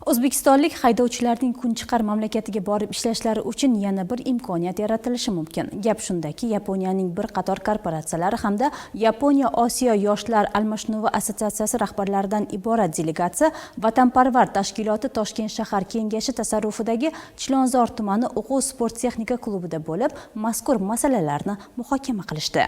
O'zbekistonlik haydovchilarning kunchiqar mamlakatiga borib ishlashlari uchun yana bir imkoniyat yaratilishi mumkin. Gap shundaki, Yaponiyaning bir qator korporatsiyalari hamda Yaponiya Osiyo yoshlar almashinuvi assotsiatsiyasi rahbarlaridan iborat delegatsiya Vatanparvar tashkiloti Toshkent shahar kengashi tasarrufidagi Chilonzor tumani o'quv sport texnika klubida bo'lib, mazkur masalalarni muhokama qilishdi.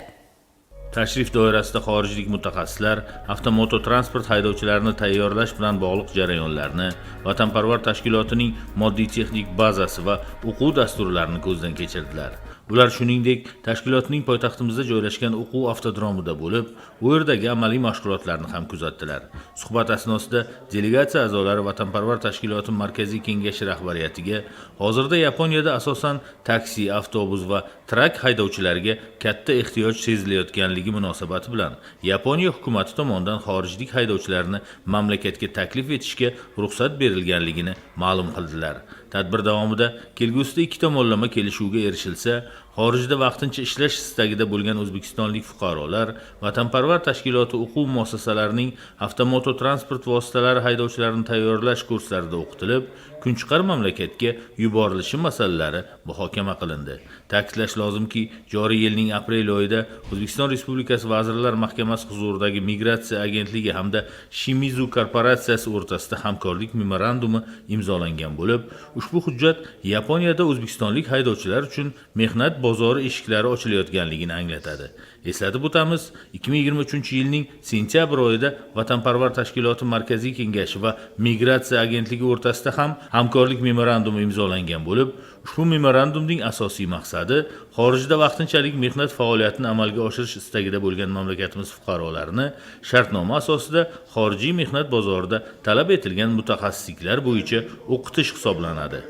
Tashrif doirasida xorijlik mutaxassislar avtomototransport haydovchilarini tayyorlash bilan bog'liq jarayonlarni, Vatanparvar tashkilotining moddiy texnik bazasi va o'quv dasturlarini ko'zdan kechirdilar. Ular, shuningdek, tashkilotning poytaxtimizda joylashgan o'quv avtodromida bo'lib, u yerdagi amaliy mashg'ulotlarni ham kuzatdilar. Suhbat asnosida delegatsiya a'zolari Vatanparvar tashkiloti markaziy kengashi rahbariyatiga hozirda Yaponiyada asosan taksi, avtobus va trak haydovchilariga katta ehtiyoj sezilayotganligi munosabati bilan Yaponiya hukumati tomonidan xorijlik haydovchilarni mamlakatga taklif etishga ruxsat berilganligini ma'lum qildilar. Tadbir davomida kelgusida ikki tomonlama kelishuvga erishilsa, xorijda vaqtincha ishlash istagida bo'lgan o'zbekistonlik fuqarolar Vatanparvar tashkiloti o'quv muassasalarining avtomototransport vositalari haydovchilarini tayyorlash kurslarida o'qitilib, kunchiqar mamlakatga yuborilishi masalalari muhokama qilindi. Ta'kidlash lozimki, joriy yilning aprel oyida O'zbekiston Respublikasi Vazirlar Mahkamasi huzuridagi Migratsiya agentligi hamda Shimizu korporatsiyasi o'rtasida hamkorlik memorandumi imzolangan bo'lib, ushbu hujjat Yaponiyada o'zbekistonlik haydovchilar uchun mehnat bozori eshiklari ochilayotganligini anglatadi. Eslatib o'tamiz, 2023 yilning sentyabr oyida Vatanparvar tashkiloti markaziy kengashi va Migratsiya agentligi o'rtasida ham hamkorlik memorandumi imzolangan bo'lib, ushbu memorandumning asosiy maqsadi xorijda vaqtinchalik mehnat faoliyatini amalga oshirish istagida bo'lgan mamlakatimiz fuqarolarini shartnoma asosida xorijiy mehnat bozorida talab etilgan mutaxassisliklar bo'yicha o'qitish hisoblanadi.